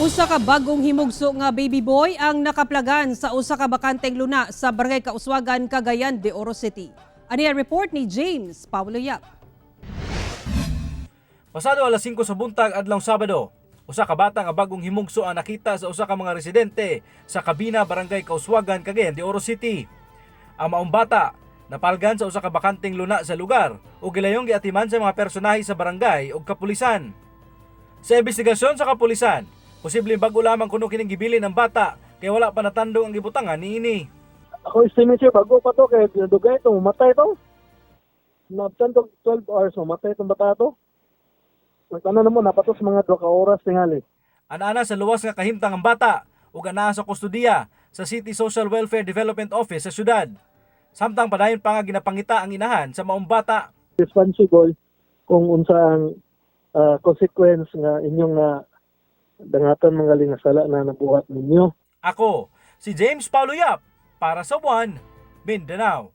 Usa ka bagong himugso nga baby boy ang nakaplagan sa usa ka bakanteng luna sa Barangay Kauswagan, Cagayan de Oro City. Ani ang report ni James Paulo Yap. Pasado alas 5 sa buntag adlaw Sabado, usa ka bata nga bagong himugso ang nakita sa usa ka mga residente sa Kabina, Barangay Kauswagan, Cagayan de Oro City. Ang maong bata napalgan sa usa ka bakanteng luna sa lugar ug gilayong giatiman sa mga personahe sa barangay ug kapulisan. Sa investigasyon sa kapulisan, posibleng bago lamang kuno kining gibilin ang bata kay wala pa natandong ang gibutangan niini. Ako estimate, sir, bago pa to kay dugay ito, mamatay to. Nabtan to 12 hours, mamatay itong bata to. Nagtanan na mo, napatos mga 2 ka oras tingali. Ana sa luwas nga kahimtang ang bata ug anaa sa kustodiya sa City Social Welfare Development Office sa syudad. Samtang padayon pa nga ginapangita ang inahan sa maong bata. Responsible kung unsa ang consequence nga inyong na dangatan mga lingasala na nabuhat ninyo. Ako, si James Paulo Yap para sa One Mindanao.